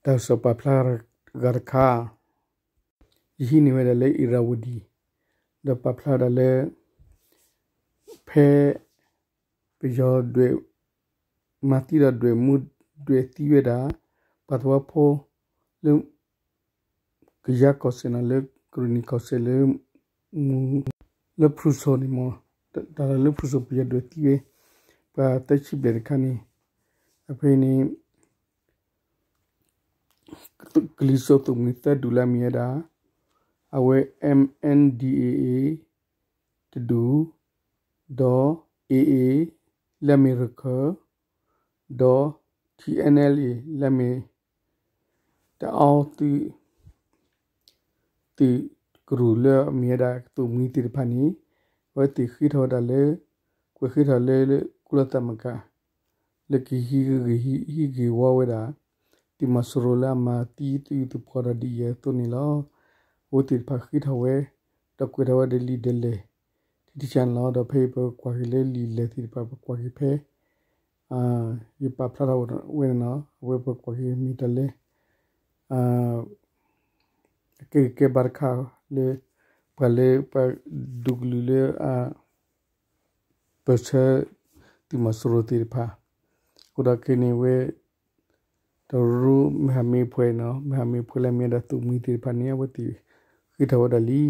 တၢ်ကစီၣ်ပာ်ဖျါဂၤတခါ, ယဟံးန့ၢ်ဝဲဒၣ်လၢ Irrawaddy, ဒီးပာ်ဖျါဒၣ်လၢ ဖဲ ပယီၤဒွဲၣ် မၤသံဒီးဒွဲၣ်မူဒွဲၣ်သံဝဲဒၣ် ပှၤသဝီဖိ လၢ ကယၤကီၢ်စဲၣ်န့ၣ် လၢကရံၣ်နံၣ်ကီၢ်စဲၣ်လၢ လၢဖရူစိၤန့ၣ်မ့ၢ် တၢ်လၢဖရူစိၤ ပယီၤဒွဲၣ်သံဝဲ ပှၤသၢဆံဘျဲၣ်တခါန့ၣ်, အဖဲန့ၣ် ကလံၤစိးသုးမှံၤသၢဒူၣ်လၢအမ့ၢ်ဝဲဒၣ် အဝဲ M N D A A တဒူၣ်, ဒီး A A လၢအမ့ၢ်ရခၢၣ်, ဒီး T N L A လၢအမ့ၢ် တအါသုး သုးကရူၢ်လၢအမ့ၢ်ဝဲဒၣ်ကသုးမှံၤသ့ၣ်တဖၣ်န့ၣ် အဝဲသ့ၣ်ဃ့ထီၣ်ဝဲဒၣ်လၢ ကွဲးဃ့ထီၣ်လၢ လၢကုလသမဂ္ဂ လၢကဟံးဂ့ၢ်ဟံးဂ့ၢ်ဝီဝဲဒၣ် သုးမီၤစိရိၤလၢအမၤသံသုးသံၣ်ဖိဒီးဒ်အံၤအသိးန့ၣ်လီၤ. အဝဲသ့ၣ်တဖၣ်ဃ့ထီၣ်ဝဲ ဒီးကွဲးထီၣ်ဝဲဒၣ်လံာ်ဒၢးလဲၢ် ထံထံဆးန့ၣ်လီၤ. ဒီးဖဲအံၤပကွၢ်က့ၤလၢလံာ်လဲၢ်သ့ၣ်တဖၣ် ပကွၢ်က့ၤဖဲ ယပာ်ဖျါထီၣ်ဝဲန့ၣ်လီၤ. အဝဲပကွၢ်က့ၤမ့ၢ်တၢ်လၢ အကဲဂ့ၤကဲဘါတခါလၢ ပှၤလၢပှၤဒူကလုာ်လၢ ပၢၢ်ဆၢ သုးမီၤစိရိၤသ့ၣ်တဖၣ်, အဃိဒီးခဲအံၤန့ၣ်ဝဲ တရူးမဟာမိတ်အဖွဲ့န့ၣ် မဟာမိတ်အဖွဲ့လၢအမ့ၢ်ဝဲဒၣ်သုးမှံၤသ့ၣ်တဖၣ်န့ၣ် အဝဲသ့ၣ်ဃ့ထီၣ်ဝဲဒၣ်လံ